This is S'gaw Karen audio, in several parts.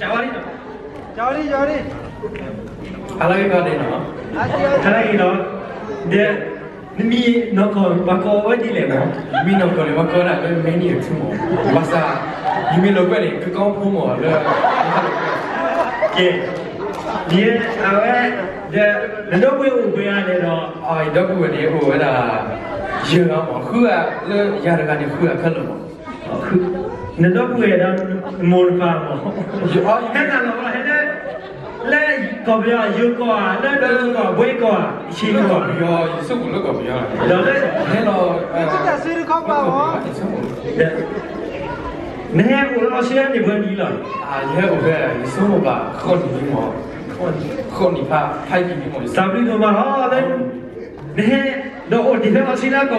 ကဝလီ, ကဝလီ, ကဝလီ, အလၢကီၢ်ဒဲးနီၤ, အလၢကီၢ်နီၤ, ဒီး နမံၤနီၢ်ကီၢ်ပှၤကိးဝဲဒ်လဲၣ်မး, မံၤနီၢ်ကီၢ်န့ၣ် ပှၤကိးဒၣ်လၢ Manny Atum မး, ဘၣ်ဆၣ် ယမ့ၢ်လိာ်ကွဲန့ၣ် ကကီဖိမးလၢ ကဲ, ယအဝဲ ဒီး နဒီပုၢ်ဝဲၢ်အိၣ်ပှဲၤဂၤလဲၣ်ဒီး, ယဒီပုၢ်ဝဲၢ်န့ၣ် အိၣ်ဝဲဒၣ် ယဲၢ်ဂၤမး, ဃုဂၤလၢယၤတဂၤန့ၣ် ဃုဂၤခဲလၢာ်မး, နဒီပုၢ်ဝဲၢ်ဒီးမိၢ်တပၤမး, ဟဲနၤလီၤ ဟဲ လၢကီၢ်ပယီၤ ယိၤကီၢ်ဧါ, လၢဒိကီၢ် ဘှ့ကီၢ်ဧါ, ဆံးကီၢ်, ယဆိကမိၣ်လၢကီၢ်ပယီၤ, ဒီးလၢ ဟဲလီၤ နဟဲအိၣ်လၢအီစထြ့လယါန့ၣ် ပှဲၤနံၣ်လီၤ, ယဟဲအိၣ်ဖဲ ယဆိကမိၣ်ဘၣ် ဃိးနံၣ်လံမး, ဃိးနံၣ်ဖး ဖးယံာ်လံမး, တၢ်ဘျုးဒိၣ်မးလီၤ, နဟဲ ဒီးအိၣ်တ့ၢ်ဖဲအီစထြ့လယါကီၢ်ပူၤအဃိန့ၣ်,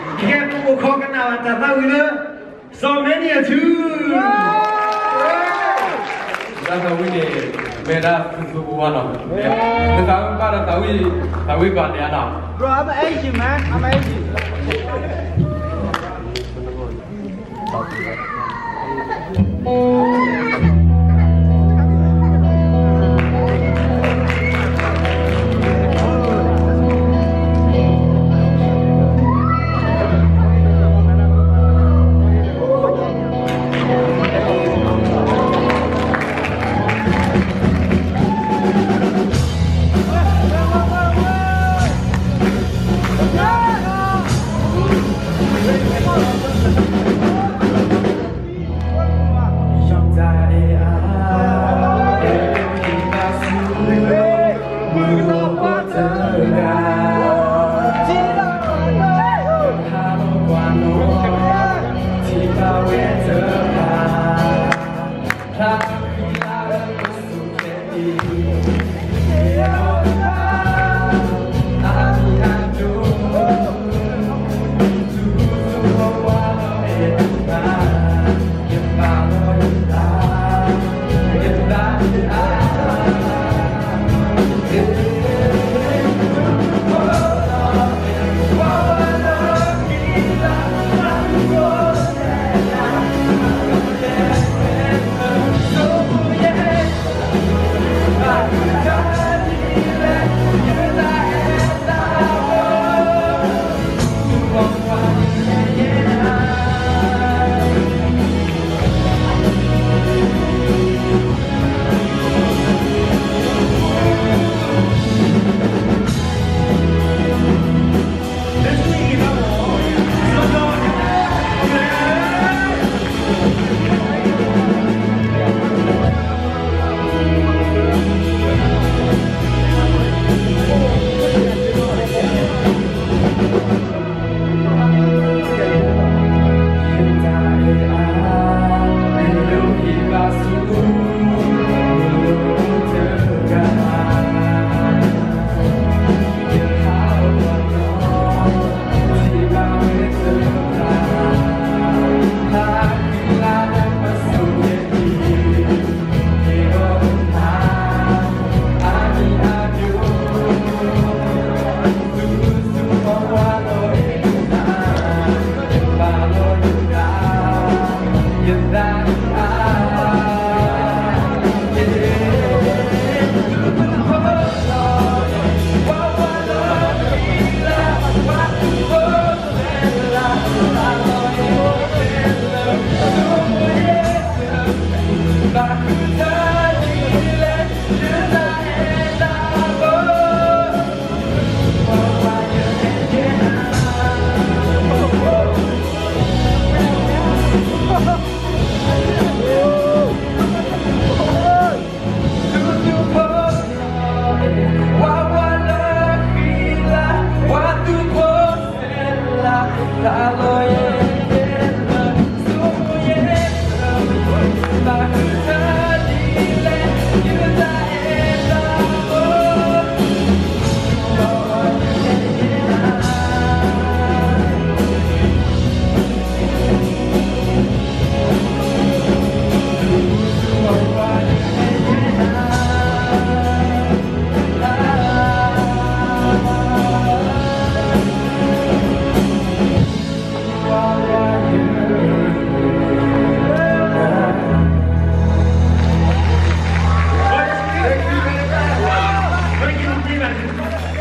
ယကဲဖိမုၣ်ခီကနၣ်ဘၣ်တၢ်သးဝံၣ်လၢ စီၤ Manny Atum တၢ်သးဝံၣ်န့ၣ် မ့ၢ်ဒၣ်သူသူပူၤဝါနီၤ, မ့ၢ်သးဝံၣ်ဘၣ်ဒီးသးဝံၣ် သးဝံၣ်ဘၣ်န့ၣ်နီၤ, Bro, I'm Asian, man, I'm Asian.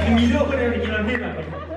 မံၤဒိၣ်အဃိန့ၣ် ယလီၤန့ၢ်ဘၣ်.